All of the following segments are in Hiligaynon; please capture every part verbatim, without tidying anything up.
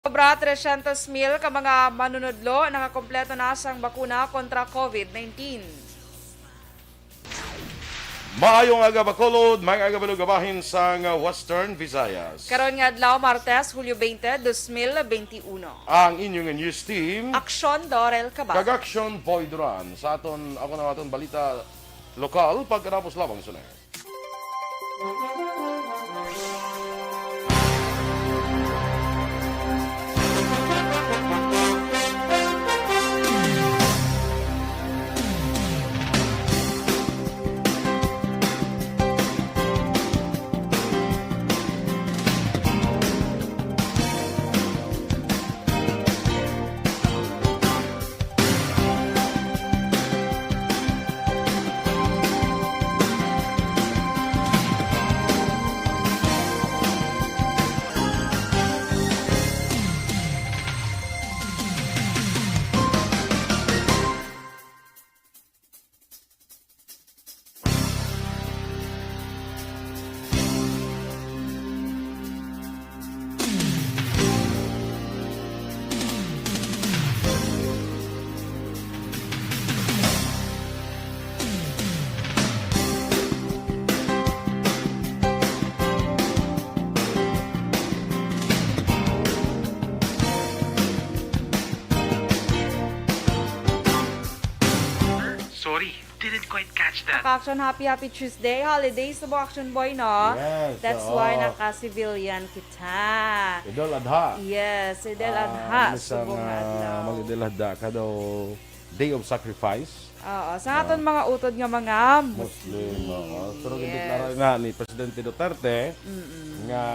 Sobra tresyentos mil ka mga manunudlo nakakompleto na sang bakuna kontra COVID nineteen. Maayong aga, Bacolod, maayong aga, baluga bahin sang Western Visayas. Karon nga adlaw, Martes, Hulyo twenty, dos mil benti uno. Ang inyong news team, Aksyon Dorel Cabal. Kag Aksyon Boy Duran. Sa aton, ako na aton balita lokal, pagkatapos lamang sa news. Sorry, didn't quite catch that. Ka-Aksyon, happy, happy Tuesday. Holiday subong, Aksyon Boy, no? Yes, oo. That's why naka-civilian kita. Idol Adha. Yes, Idol Adha. Ah, ano sa subong nga, nga adlaw, mag-Idol Adha ka daw, day of sacrifice. Oo, sa aton mga utod nga mga Muslim. Muslim, oo. Pero gindeklara na ni Presidente Duterte nga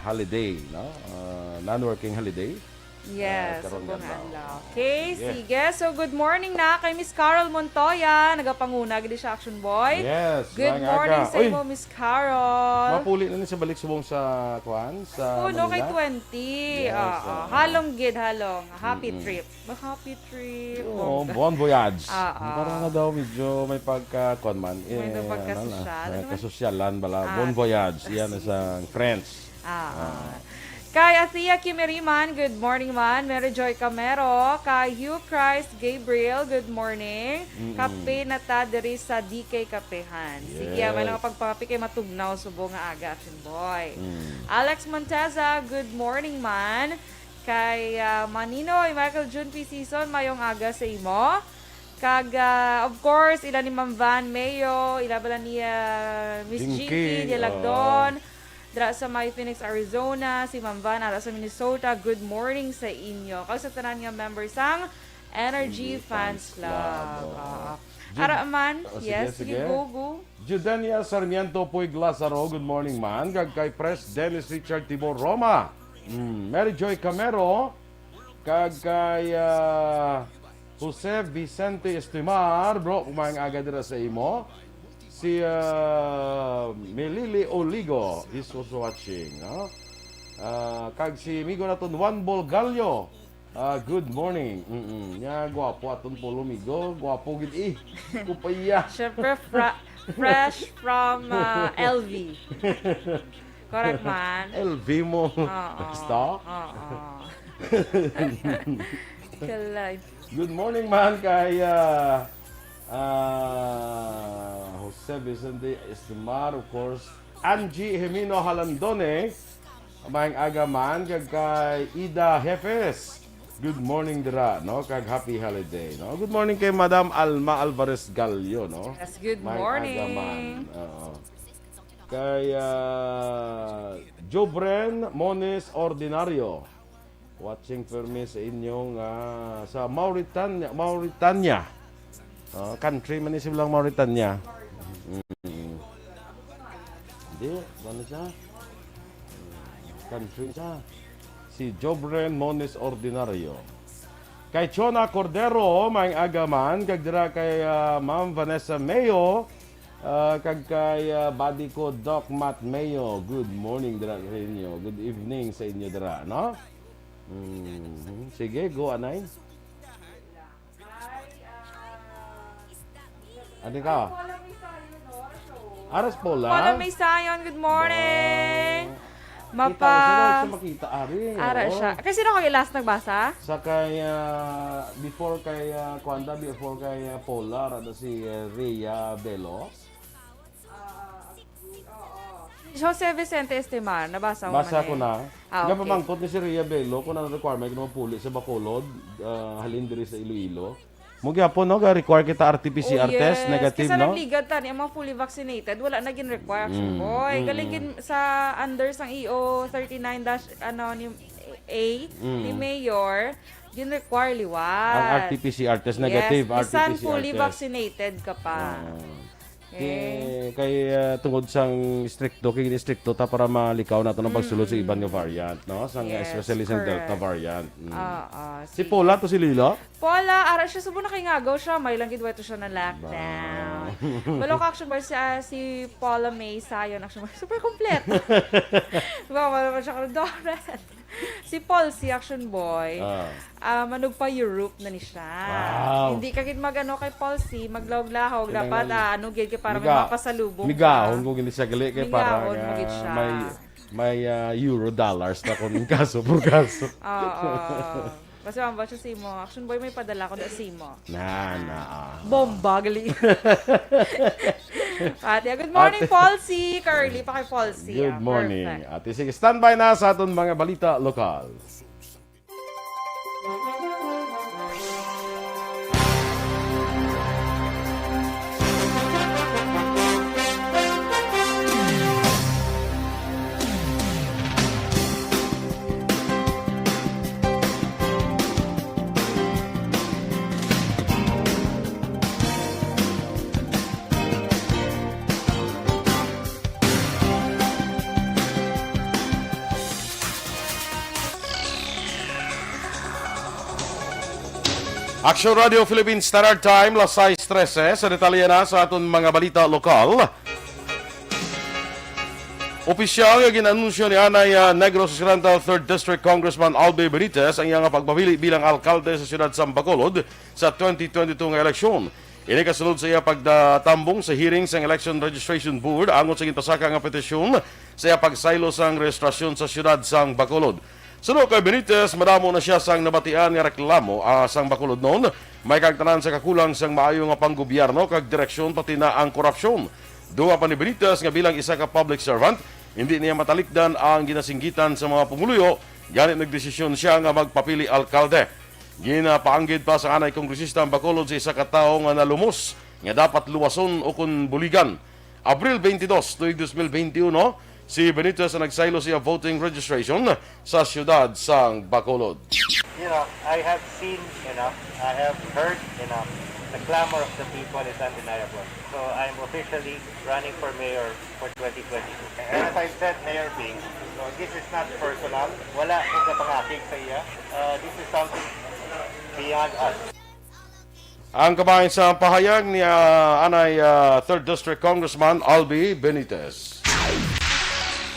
holiday, no? Ah, non-working holiday. Yes, ah, karon subong nga adlaw. Okay, sige. So, good morning na kay Miss Carol Montoya. Nagapanguna gid siya, Action Boy. Yes, good morning sa imo, Miss Carol. Mapuli na ni sa balik subong sa, kuan, sa Manila. Kay twenty. Yes, oo. Halong gid, halong. Happy trip. Happy trip. Oo, bon voyage. Ah, ah. Para na daw medyo may pagka, kuan man, may pagkasosyal, ano na, kasosyalan bala. Ah, bon voyage. Iyan sa French. Ah, ah. Kay Athea Kimiriman, good morning man. Mary Joy Camero, kay Hugh Christ Gabriel, good morning. Mm-mm. Kape na ta diri sa D K Kapehan. Sige, may mga pagpakape kay matugnaw subong nga aga, Action Boy. Mm. Alex Monteza, good morning man. Kay, ah, Maninoy, Michael June P. Season, mayong aga sa imo. Kag, ah, of course, ila ni Ma'am Van Mayo, ila bala ni, ah, Miss Jinky, Jinky Dialagdon. Dira sa may Phoenix, Arizona, si Ma'am Van, ara sa Minnesota, good morning sa inyo. Kag sa tanan nga member sang Energy Fans Club. Oo. Ara man, yes, sige, go, go. Judenia Sarmiento Puig Lazaro, good morning man. Kag kay Pres Dennis Richard Tibor Roma. Mm, Mary Joy Camero. Kag kay, ah, Jose Vicente Estimar, bro, maayong aga dira sa imo. Si, ah, Melili Oligo is also watching, no? Ah, kag si amigo naton Juan Bolgallo, ah, good morning. Mm-mm. Nya, gwapo aton polo, migo. Gwapo gid, eh. Kupaya. Siyempre, fra-, fresh from, ah, L V. Correct man. L V mo. Oo. Basta? Oo. Kalay. Good morning man kay, ah, ah, Jose Vicente Estimar, of course. Angie Jimeno Halandone. Maayong aga man kag kay Ida Jefes. Good morning dira, no? Kag happy holiday, no? Good morning kay Madam Alma Alvarez Gallo, no? Yes, good morning. Maayong aga man. Oo. Kay, ah, Jobren Mones Ordinario. Watching for me sa inyong, ah, sa Mauritania, Mauritania. Ah, country man ni silang Mauritania. Mm. Di, ano siya? Country siya. Si Jobren Mones Ordinario. Kay Chona Cordero, maayong aga man. Kag dira kay, ah, Ma'am Vanessa Mayo, ah, kag kay, ah, buddy ko, Doc Matt Mayo. Good morning dira sa inyo. Good evening sa inyo dira, no? Mhm. Sige, go, anay. Ano ka? Aras Pola. Pola May Sayon, good morning. Ba- Kita ko siya, wala siya makita, ari. Ara siya. Kay sino kag last nagbasa? Sa kay, ah, before kay, ah, kuwan ta, before kay, ah, Paula, ara na si, ah, Rhea Bello. Si Jose Vicente Estimar, nabasa mo man eh. Basa ko na. Ah, okay. Nga pamangkot ni si Rhea Bello kung ano requirement kung mapuli sa Bacolod, ah, halin diri sa Iloilo. Mo gyapon, no, ga-require kita R T P C R test, negative, no? Oh, yes. Kaysa nagligad tani ang mga fully vaccinated, wala na gin-require, action, mm, boy. Mm. Galing gin sa under sang E O thirty-nine dash, ano, ni A, mm, ni Mayor, gin-require liwat. Ang R T P C R test, yes, negative bisan R T P C R fully test. Vaccinated ka pa. Oo. Kay, eh, kay, ah, tungod sang stricto, kay gini-stricto ta para malikaw nato ang pagsulod sa iban nga variant, no? Sang, yes, especially sang Delta variant. Mm. Oo, si Paula to si Lila? Paula, ara siya, subo na kay ngagaw siya, may lang gid wato siya na lockdown. Wow. Wala ka, action boy, si, ah, si Paula May Sayon, action boy, super kompleto. Diba, wala naman siya karon, Doren? Si Paul C, action boy, ah, manugpa-Europe na ni siya. Wow. Hindi ka gid mag-ano kay Paul C, maglahog-lahog. Dapat, ah, ano gid kay para may mapasalubong ka. Migahon ko gid siya gali kay para, migahon mo gid siya, may, may, ah, euro dollars na kung kaso por kaso. Oo. Basta ang bacho si mo. Action boy, may padala ko na si mo. Na, na, ah. Bomba, gali. Ate, good morning, Ate. Paul C. Curly pa kay Paul C. Good morning, perfect. Ate. Sige, standby na sa aton mga balita lokal. Action Radio Philippine Standard Time, las sais trese. Sa detalye na sa aton mga balita lokal. Opisyal nga gin-anunsyo ni anay, ah, Negros Occidental Third District Congressman Albi Benitez ang iyang pagpapili bilang alkalde sa siyudad sang Bacolod sa twenty twenty-two nga eleksyon. Ini kasunod sa iya pagdatambong sa hearing sang Election Registration Board angot sa ginpasaka nga petisyon sa iya pagsaylo sang rehistrasyon sa siyudad sang Bacolod. Suno kay Benitez, madamo na siya sang nabatian nga reklamo, ah, sang Bacolodnon, may kagtanan sa kakulang sang maayo nga panggobyerno kag direksyon, pati na ang korupsyon. Dugang pa ni Benitez nga bilang isa ka public servant, hindi niya matalikdan ang ginasinggitan sa mga pumuluyo, gani nagdesisyon siya nga magpapili alkalde. Ginapaanggid pa sa anay kongresista ang Bacolod sa isa ka tawo nga nalumos nga dapat luwason o kon buligan. Abril twenty-two, tuig dos mil twenty-one, si Benitez ang nagsaylo sa iya voting registration sa siyudad sang Bacolod. You know, I have seen enough. I have heard enough. The clamor of the people is undeniable. So I'm officially running for mayor for twenty twenty-two. And as I've said, Mayor Bing, so this is not personal. Wala ko gapangakig sa iya. Uh, this is something beyond us. Ang kabahin sa pahayag ni, ah, anay, ah, Third District Congressman Albi Benitez.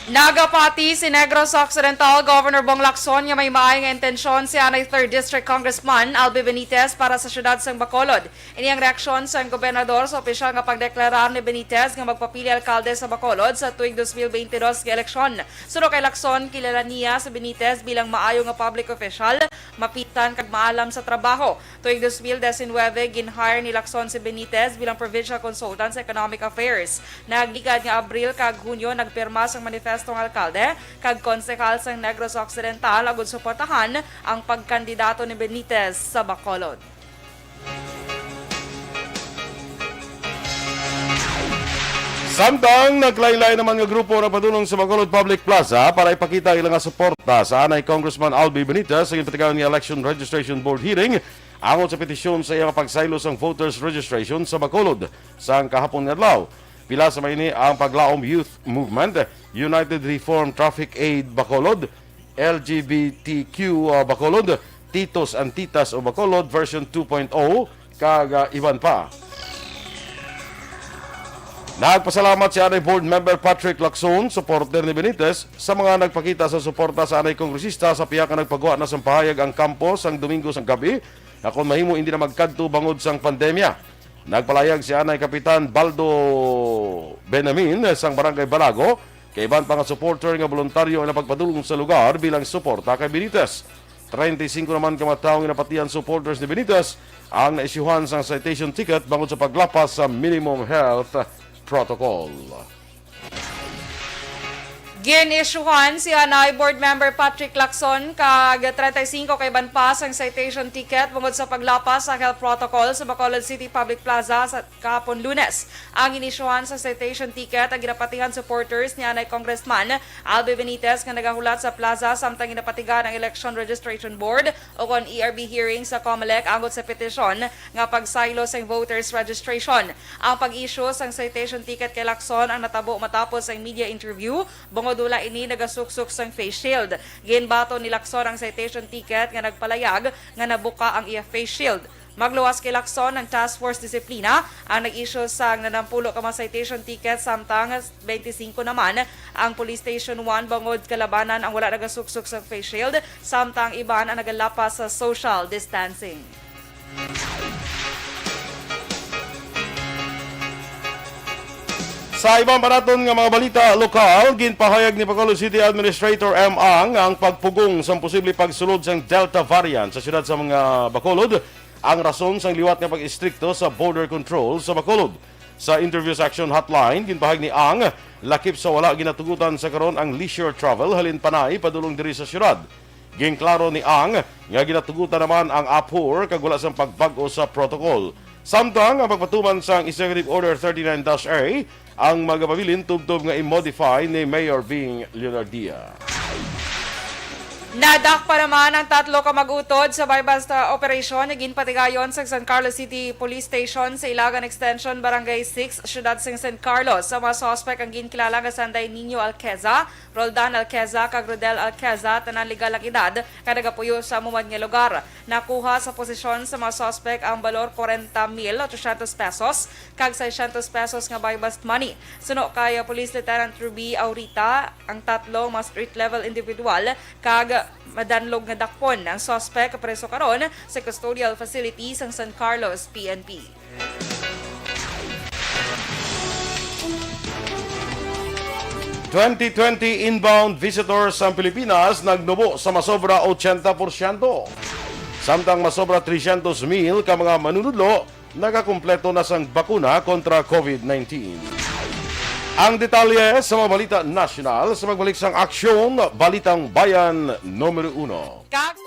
Nagapati si Negros Occidental Governor Bong Lacson nga may maay nga intensyon si anay Third District Congressman Albi Benitez para sa siyudad sang Bacolod. Ini ang reaksyon sang gobernador sa opisyal nga pagdeklara ni Benitez nga magpapili alkalde sa Bacolod sa tuig dos mil beintidos nga eleksyon. Suno kay Lacson, kilala niya si Benitez bilang maayo nga public official, mapisan kag maalam sa trabaho. Tuig dos mil disinwebe, gin-hire ni Lacson si Benitez bilang provincial consultant sa economic affairs. Nagligad nga Abril kag Hunyo, nagpirma sang manifesto ang alkalde kag konsehal sang Negros Occidental agud suportahan ang pagkandidato ni Benitez sa Bacolod. Samtang naglain-lain naman nga grupo nagpadulong sa Bacolod Public Plaza para ipakita ang ilang suporta sa anay Congressman Albi Benitez sa ginpatigayon nga Election Registration Board hearing angot sa petisyon sa iyang pagsaylo sang voters registration sa Bacolod sang kahapon nga adlaw. Pila sa mga ini ang Paglaom Youth Movement, United Reform Traffic Aid Bacolod, L G B T Q, uh, Bacolod, Titos and Titas of Bacolod version two point oh, kag, uh, iban pa. Nagpasalamat si anay Board Member Patrick Lacson, supporter ni Benitez, sa mga nagpakita sa suporta sa anay kongresista sa pihak nga nagpagwa na sang pahayag ang kampo sang Domingo sang gab-i, nga kon mahimo hindi na magkadto bangod sang pandemya. Nagpalayag si anay Kapitan Baldo Benamin sang Barangay Balago, kay iban pa nga supporter nga boluntaryo ang napagpadulong sa lugar bilang suporta kay Benitez. Treinta y cinco naman ka mga tawo nga napatian supporters ni Benitez ang naisyuhan sang citation ticket bangod sa paglapas sa minimum health protocol. Gin-isyuhan si Anay Board Member Patrick Lacson kag treinta y cinco ka iban pa sang citation ticket bangod sa paglapas sa health protocol sa Bacolod City Public Plaza sa kahapon Lunes. Ang gin-isyuhan sa citation ticket ang ginapatihan supporters ni Anay Congressman Albie Benitez nga nagahulat sa plaza samtang ginapatigan ang Election Registration Board o kon E R B hearing sa Comelec angot sa petisyon nga pagsaylo sang voters registration. Ang pag-issue sang citation ticket kay Lacson ang natabo matapos ang media interview, bangod wala ini nagasuksok sang face shield. Ginbaton ni Lacson ang citation ticket nga nagpalayag nga nabuka ang iya face shield. Magluwas kay Lacson ang Task Force Disiplina ang nag-issue sang nanampulo ka mga citation ticket, samtang twenty-five naman ang Police Station one bangod kalabanan ang wala nagasuksok sa face shield, samtang iban ang nagalapas sa social distancing. Sa iban pa naton nga mga balita lokal, ginpahayag ni Bacolod City Administrator M. Ang ang pagpugong sang posible pagsulod sang Delta variant sa siyudad sa mga Bacolod ang rason sang liwat nga pag-istrikto sa border control sa Bacolod. Sa interview sa Action Hotline, ginpahayag ni Ang, lakip sa wala ginatugutan sa karon ang leisure travel halin Panay padulong diri sa siyudad. Ginklaro ni Ang nga ginatugutan naman ang APHOR kag wala sang pagbag-o sa protocol. Samtang ang pagpatuman sang Executive Order thirty-nine dash A ang magapabilin tubtob nga i-modify ni Mayor Bing Leonardia. Nadakpan naman ang tatlo ka mag-utod sa buy-bust operation nga ginpatigayon sa San Carlos City Police Station sa Ilagan Extension, Barangay six, siyudad sang San Carlos. Sa mga suspek ang ginkilala nga sanday Nino Alqueza, Roldan Alqueza kag Rodel Alqueza, tanan legal ang edad, nga nagapuyo sa amo man nga lugar. Nakuha sa posesyon sa mga suspek ang balor kwarenta mil otsosyentos pesos kag seiscientos pesos nga buy-bust money. Suno kay Police Lieutenant Ruby Aurita, ang tatlo mga street-level individual kag madanlog nga dakpon. Ang suspek preso karon sa custodial facility sang San Carlos P N P. Twenty twenty inbound visitors sang Pilipinas nagnubo sa masobra ochenta porsyento, samtang masobra trescientos mil ka mga manunudlo nakakumpleto na sang bakuna kontra COVID nineteen. Ang detalye sa mga balita nasyonal sa pagbalik sang Aksyon, Balitang Bayan Numero Uno. Kag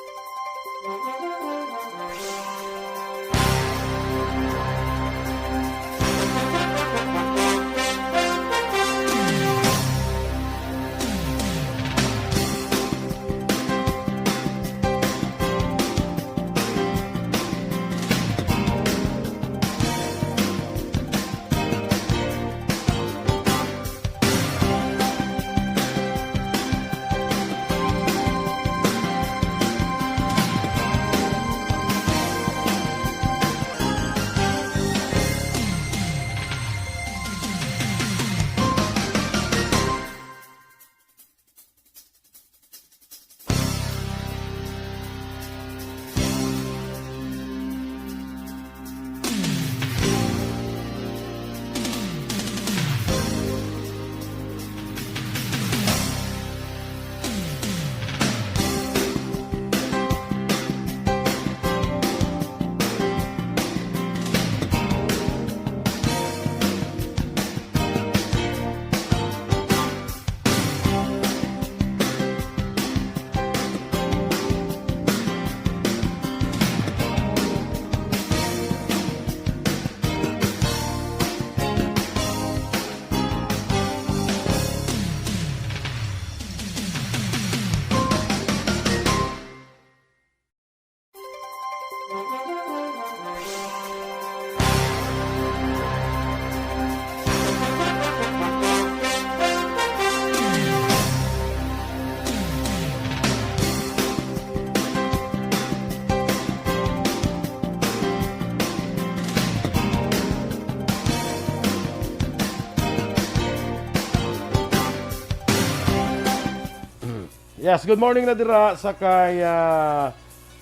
Yes, good morning na dira sa kay, ah,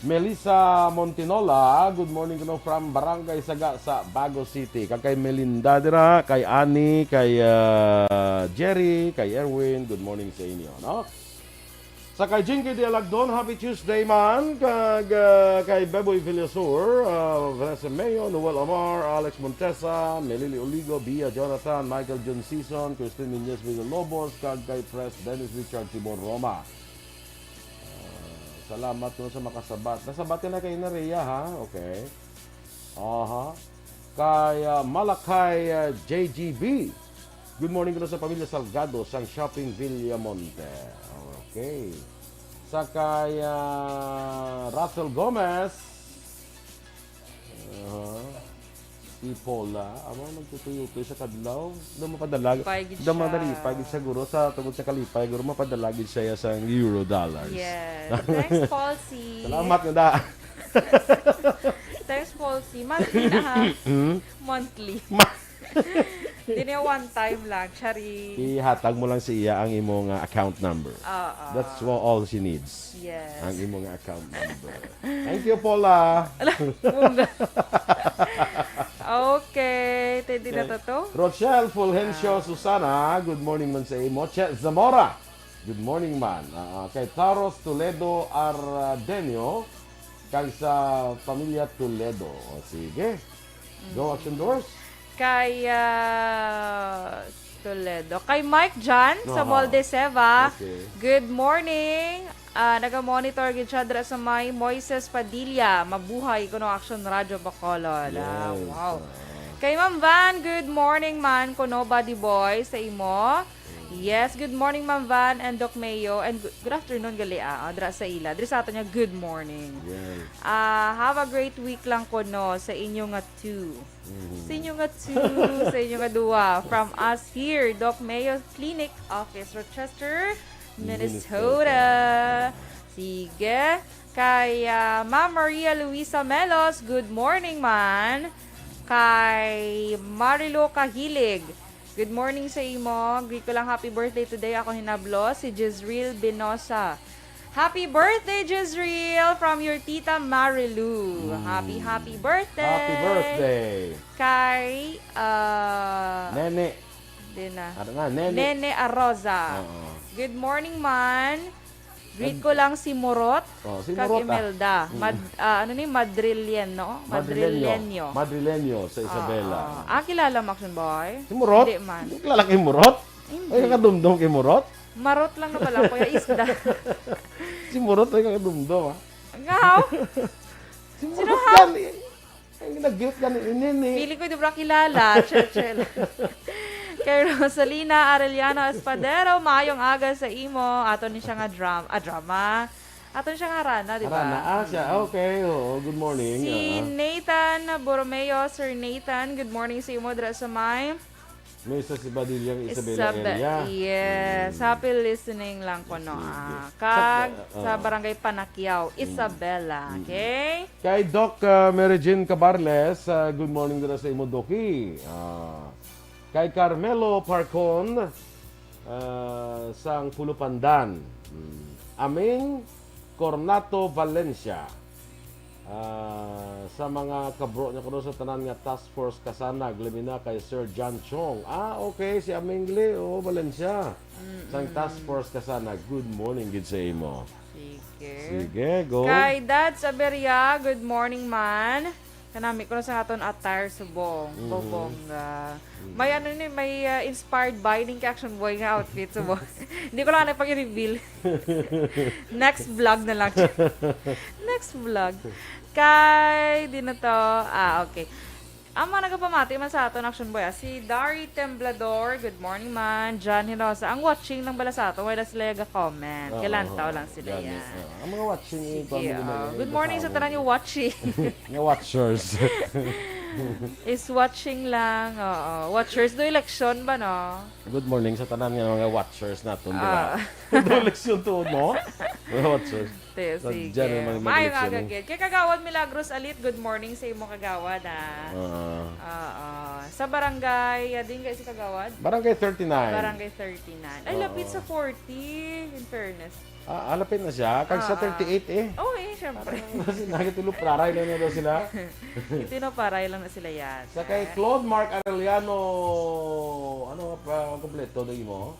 Melissa Montinola, good morning kuno from Barangay Saga sa Bago City. Kag kay Melinda dira, kay Annie, kay, ah, Jerry, kay Erwin, good morning sa inyo, no? Sa kay Jinky Dialagdon, happy Tuesday man. Kag, ah, kay Beboy Villasur, ah, Vanessa Mayo, Noel Amar, Alex Montesa, Melili Oligo, Bia Jonathan, Michael John Season, Christine Nunez Villalobos, kag kay Pres Dennis Richard Tibor Roma. Ah, salamat no sa makasabat. Nasabat ka na kay Nerea, ha? Okay. Aha. Kay, ah, Malakay, ah, J G B. Good morning kuno sa pamilya Salgado sang Shopping Villamonte. Okay. Sa kay, ah, Russell Gomez. Aha. Si Paula, amo nagtutuyo-tuyo sa kadlaw. Daw mapadala. Lipay gid Daw siya. Madalipay gid siguro sa tungod sa kalipay, siguro mapadala gid siya sa euro dollars. Yes. Thanks, Paul C. Salamat nga da. Thanks, Paul C. Monthly na, ha? Hmm? Monthly. Ma- Di na one time lang. Chari. Ihatag mo lang sa iya ang imo nga account number. Oo. That's wha-, all she needs. Yes. Ang imo nga account number. Thank you, Paula. Ala, bunga. Okay, pwede na to to? Rochelle Fulgencio Ah. Susana, good morning man sa imo. Che Zamora, good morning man. Ah, ah, kay Taros Toledo Ardenio, kag sa pamilya Toledo. O, sige. Go, Mm. Action Doors. Kay, ah, Toledo. Kay Mike John sa Aha. Molde Seva. Okay. Good morning. Ah, naga-monitor gid siya dira sa may Moises Padilla. Mabuhay kuno Action Radyo Bacolod. Ah, Yes. wow. Ah. Kay Ma'am Van, good morning man kuno, buddy boy, sa imo. Mm. Yes, good morning, Ma'am Van and Doc Mayo. And gu-, good afternoon, gali, ah, ah, dira sa ila. Diri sa ato niya, good morning. Yes. Ah, have a great week lang kuno sa inyo nga two. Mhm. Sa inyo nga two, sa inyo nga duwa. From us here, Doc Mayo Clinic Office, Rochester, Minnesota. Minnesota. Sige. Kay, ah, Ma'am Maria Luisa Melos, good morning man. Kay Marilo Kahilig, good morning sa imo. Greet ko lang, happy birthday today. Ako hinablo, si Jezreel Binosa. Happy birthday, Jezreel, from your tita Marilu. Mm. Happy, happy birthday. Happy birthday. Kay, ah, Nene. Di na. Ano na, Nene. Nene Arroza. Oo. Good morning, man. Greet Nag- ko lang si Murot Oh, si kag Murot, ah. Imelda. Mm. Mad-, ah, ano ni? Madrileño? Madrileño. Madrileño. Madrileño sa Isabela. Oo. Ah, kilala mo, Action Boy? Si Murot? Hindi man. Hindi kilala kay Murot? Hindi. Ay, kakadumdom kay Murot? Marot lang na pala, kuya, isda. Si Murot ay kakadumdom, ah. Ngaw? Si Murot Sino, ha? Yan, eh. Ang ginagyot ka ni Inin, eh. Feeling ko, di ba kilala? Chill, chill. Kay Rosalina Arellano Espadero, maayong aga sa imo. Ato ni siya nga dram-, ah, drama. Ato ni siya nga harana, di ba? Harana. Ah, siya. Mm. Okay, oo. Good morning. Si Ah. Nathan Borromeo, Sir Nathan, good morning sa imo, dira sa may May isa si Badillang Isabela Isab-, area. yes. Mm. Happy listening lang ko, no, Sige. ah. Sa, Kag ah, sa ah. Barangay Panaquiao, Mm. Isabela. Mm. Okay? Kay Doc, ah, Mary Jane Cabarles, ah, good morning dira sa imo, Doki. Ah, kay Carmelo Parcon, ah, sang Pulupandan. Mm. Aming Cornato Valencia. Ah, sa mga kabro niya kuno sa tanan nga Task Force Kasanag, labi na kay Sir John Chong. Ah, okay, si Aming Leo Valencia. Mm-mm. Sang Task Force Kasanag, good morning gid sa imo. Sige. Sige, go. Kay Dad Saberia, good morning man. Kanami ko na sa aton attire subong. Mhm. Bobong, ah, Mhm. may ano ni, may, ah, inspired by ning kay Action Boy nga outfit subong. Hindi ko lang na pag-reveal. Next vlog na lang. Next vlog. Kay, di na to. Ah, okay. Ang mga nagapamati man sa aton, Action Boy, ah, si Dari Temblador, good morning man. John Hinosa, ang watching lang bala sa aton, wala sila ga-comment. Oo, Kalantaw oo. lang sila Gani, yan. oo. Ang mga watching, eh, Sige, family oh. member, Good morning sa baka tanan mo. yung watching. Nga watchers. Is watching lang, oo. Watchers do election ba, no? Good morning sa tanan nga mga watchers naton, di ba? Ah. Do election to, no? Mga watchers. Te, Sa sige. January, mag-, Maayong mag-election aga, eh. gid. Kay Kagawad Milagros Alit, good morning sa imo, Kagawad, ah. Ah. Oo. Sa barangay, ah, din kay si Kagawad? Barangay thirty-nine. Barangay thirty-nine. Ay, Oo. lapit sa forty, in fairness. Ah, ah, lapit na siya. Kag sa Ah, ah. thirty-eight, eh. Oh, eh. Siyempre. Parang nagatiluparay lang na daw sila. Ito na, paray lang na sila yan. Sa kay Claude Mark Arellano, ano pa ang kompleto na imo?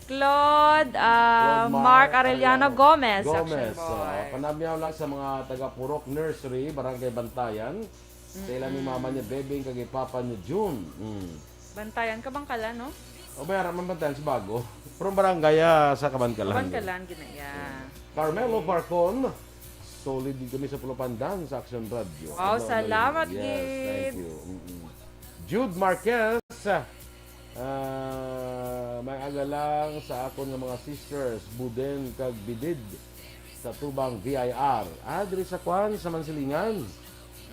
Claude, ah, Claude Mark Mark Arellano Arellano Gomez, Section Gomez, ah, Boy. Panamyaw lang sa mga taga Purok Nursery, Barangay Bantayan. Sa ila ni mama niya, Bebeng, kag ipapa niya, June. Mm. Bantayan, Kabankalan, no? O, may ara man Bantayan sa bago. Pero ang barangay, ah, sa Kabankalan. Kabankalan, ginaya. Carmelo Farcon, solid din kami sa Pulupandan sa Action Radio. Wow, Ano, ano salamat, yun? Yes, thank gid. You. Mm-mm. Jude Marquez, ah, may aga lang sa akon nga mga sisters, Buden kag Bidid, sa Tubang V I R. Ah, diri sa kwan, sa Mansilingan.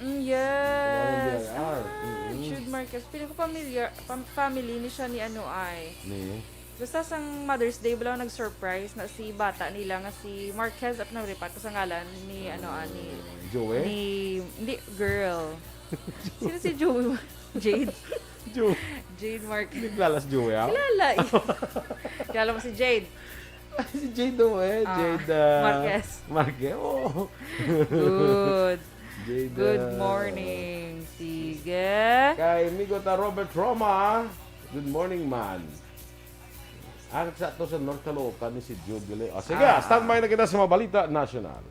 Mm, yes. Tubang V I R. Ah, Mm-mm. Jude Marquez. Feeling ko familiar, fam-, family ni siya ni ano ay. Ni? Basta sang Mother's Day, bala nag-surprise na si bata nila nga si Marquez at naripat ko sa ngalan ni, ano, ah, ni, Joey? Ni, hindi, girl. Sino si Joey? Jade? Jo-, Jade Marquez. Hindi kilala si Joey, ah? Kilala, eh. Kilala mo si Jade? Si Jade daw, eh. Ah, Jade, ah, Marquez. Marquez, oo. Good. Jade, Good ah, morning. Sige. Kay Migo ta Robert Roma, good morning, man. Ang sa to sa North Caloocan ni si Jude gali. O, sige, ah, standby na kita sa mga balita national.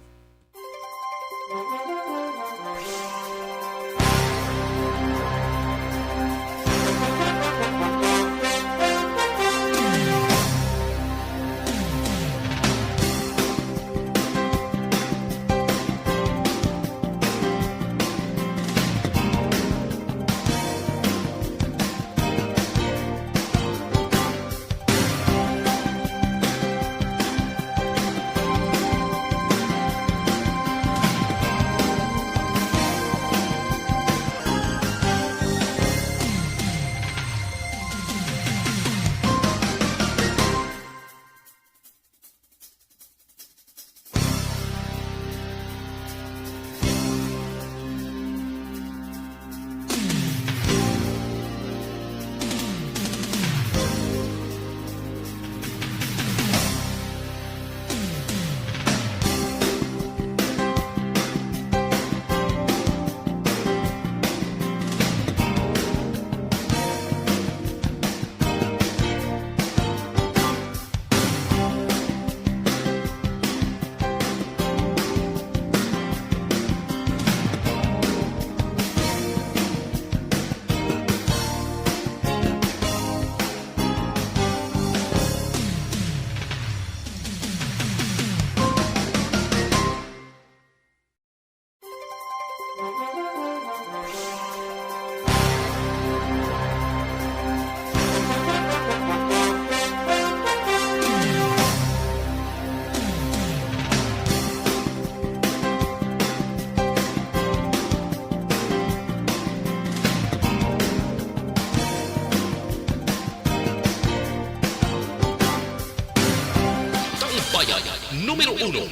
Talakbayan numero uno.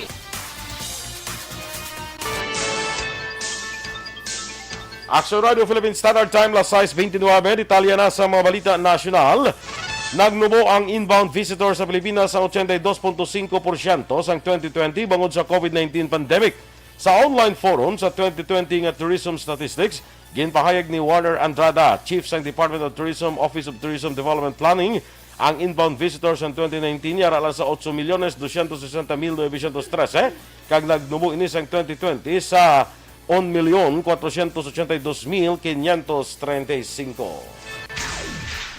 Action Radio Philippine Standard Time, las sais bente nuebe. Detalye na sa mga balita nasyonal. Nagnubo ang inbound visitor sa Pilipinas sang ochenta y dos punto singko porsyento sang twenty twenty bangod sa COVID nineteen pandemic. Sa online forum sa twenty twenty nga tourism statistics, ginpahayag ni Warner Andrada, Chief sang Department of Tourism, Office of Tourism Development Planning, ang inbound visitors sang twenty nineteen yara lang sa otso milyones dosyentos sesenta mil novecientos trese, kag nagnubo ini sang twenty twenty sa un milyon kwatrosyentos ochenta y dos mil quinientos treinta y cinco.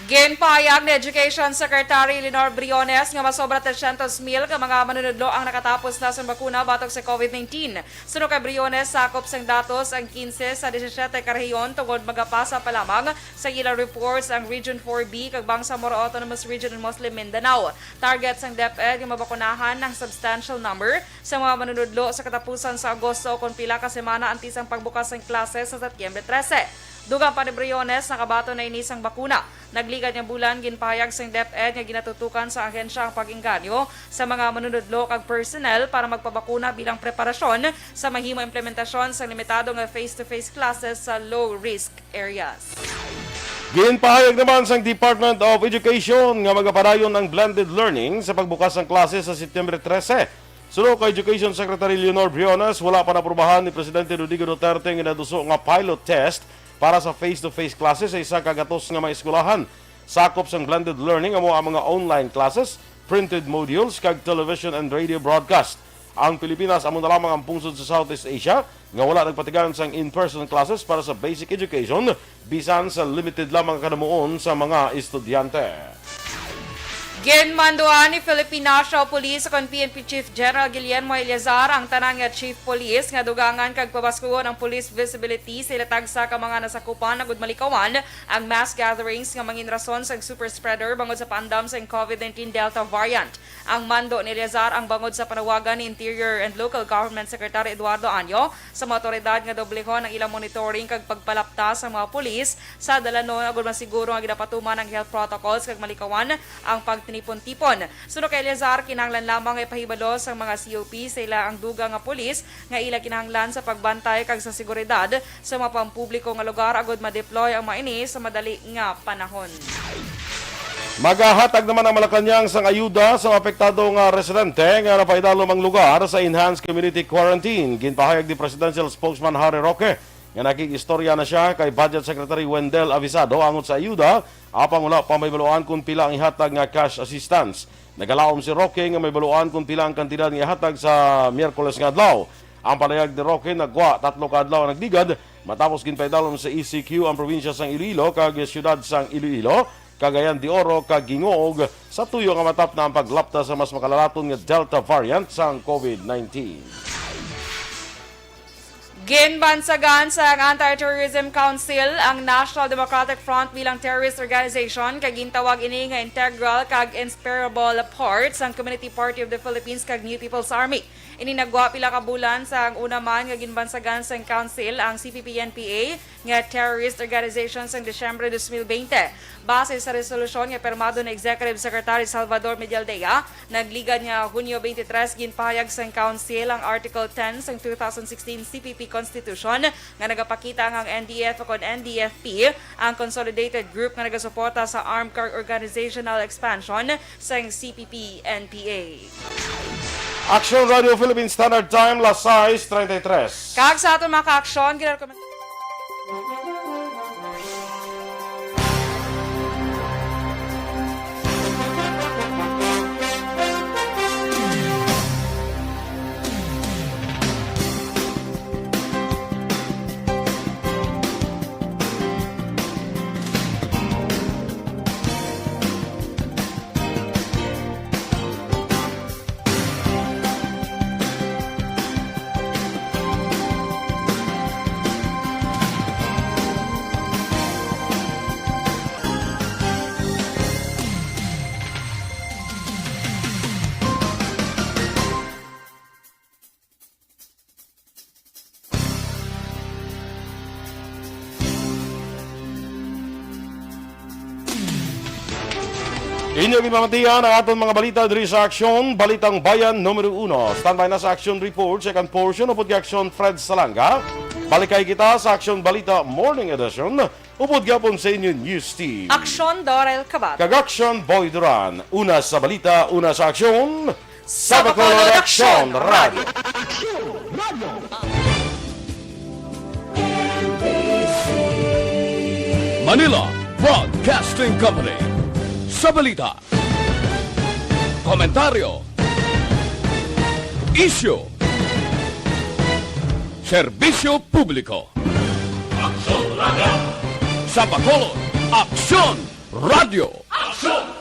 Ginpahayag ni Education Secretary Lenore Briones nga masobra tresyentos mil ka mga manunudlo ang nakatapos na sang bakuna batok sa COVID nineteen. Suno kay Briones, sakop sang datos ang kinse sa disisiete ka rehiyon tungod magapasa pa lamang sa ilang reports ang Region four B kag Bangsamoro Autonomous Region and Muslim Mindanao. Target sang DepEd nga mabakunahan ang substantial number sa mga manunudlo sa katapusan sa Agosto, kon pila ka semana antes ang pagbukas sang klase sa Setyembre trese. Dugang pa ni Briones, nakabaton na ini sang bakuna. Nagligad nga bulan, ginpahayag sang DepEd nga ginatutukan sa ahensya ang pag-engganyo sa mga manunudlo kag personnel para magpabakuna bilang preparasyon sa mahimo implementasyon sang limitado nga face-to-face classes sa low-risk areas. Ginpahayag naman sang Department of Education nga magapadayon ang blended learning sa pagbukas sang klase sa Setyembre trese. Suno kay Education Secretary Leonor Briones, wala pa naaprubahan ni Presidente Rodrigo Duterte nga naduso nga pilot test para sa face-to-face classes sa isa ka gatos nga mga eskwelahan. Sakop sang blended learning amo ang mga online classes, printed modules, kag television and radio broadcast. Ang Pilipinas amo na lamang ang pungsod sa Southeast Asia nga wala nagpatigayon sang in-person classes para sa basic education, bisan sa limited lamang kanamuon sa mga estudyante. Ginmanduan ni Philippine National Police o kon P N P Chief General Guillermo Eleazar ang tanan nga Chief Police nga dugangan kag pabaskugon ang police visibility sa ila tagsa ka mga nasakupan agud malikawan ang mass gatherings nga mangin rason sang super spreader bangod sa paandam sang COVID nineteen Delta variant. Ang mando ni Eleazar ang bangod sa panawagan ni Interior and Local Government Secretary Eduardo Año sa mga awtoridad nga doblehon ang ilang monitoring kag pagpalapta sa mga pulis sa dalanon agud masiguro nga ginapatuman ang health protocols kag malikawan ang pagtinipon-tipon. Suno kay Eleazar, kinahanglan lamang nga ipahibalo sang mga C O P sa ila ang dugang nga pulis nga ila kinahanglan sa pagbantay kag sa seguridad sa mga pampubliko nga lugar agud ma-deploy ang mga ini sa madali nga panahon. Magahatag naman ang Malacañang sang ayuda sa mga apektado nga residente nga napaidalom ang lugar sa enhanced community quarantine. Ginpahayag ni Presidential Spokesman Harry Roque nga nakig-istorya na sia kay Budget Secretary Wendell Avisado angot sa ayuda, apang wala pa mahibaluan kon pila ang ihatag nga cash assistance. Nagalaom si Roque nga mahibaluan kon pila ang kantidad nga ihatag sa Miyerkules nga adlaw. Ang panayag ni Roque nagwa tatlo ka adlaw ang nagligad matapos ginpaidalom sa E C Q ang probinsya sang Iloilo kag siyudad sang Iloilo, Cagayan de Oro kag Guingaog sa tuyo nga matap na ang paglapta sa mas makalalaton nga Delta variant sang COVID nineteen. Ginbansagan sang Anti-Terrorism Council ang National Democratic Front bilang terrorist organization, kag gintawag ini nga integral kag inseparable part sang Community Party of the Philippines kag New People's Army. Ini nagwa pila ka bulan sang una man nga ginbansagan sang Council ang C P P N P A nga terrorist organization sang Disyembre dos mil bente. Base sa resolusyon nga pirmado ni Executive Secretary Salvador Medialdea, nagligad nga Hunyo twenty-three, ginpahayag sang Council ang Article ten sang two thousand sixteen C P P Constitution nga nagapakita nga ang N D F o kon N D F P ang consolidated group nga nagasuporta sa armed kag organizational expansion sang C P P N P A. Aksyon Radio Philippine Standard Time, las sais treinta y tres. Kag sa aton mga kaaksyon, ginarekomenda Inyo ginpamatian ang aton mga balita diri sa Aksyon, Balitang Bayan Numero Uno. Standby na sa Aksyon Report, second portion, upod kay Aksyon Fred Salanga. Balik kay kita sa Aksyon Balita Morning Edition, upod gyapon sa inyo News Team. Aksyon Dorel Cabal. Kag Aksyon Boy Duran. Una sa balita, una sa aksyon. Sa Bacolod, Aksyon Radio. Manila Broadcasting Company. Sa balita, komentaryo, isyu, serbisyo publiko. Aksyon Radio. Sa Bacolod, Aksyon Radio. Aksyon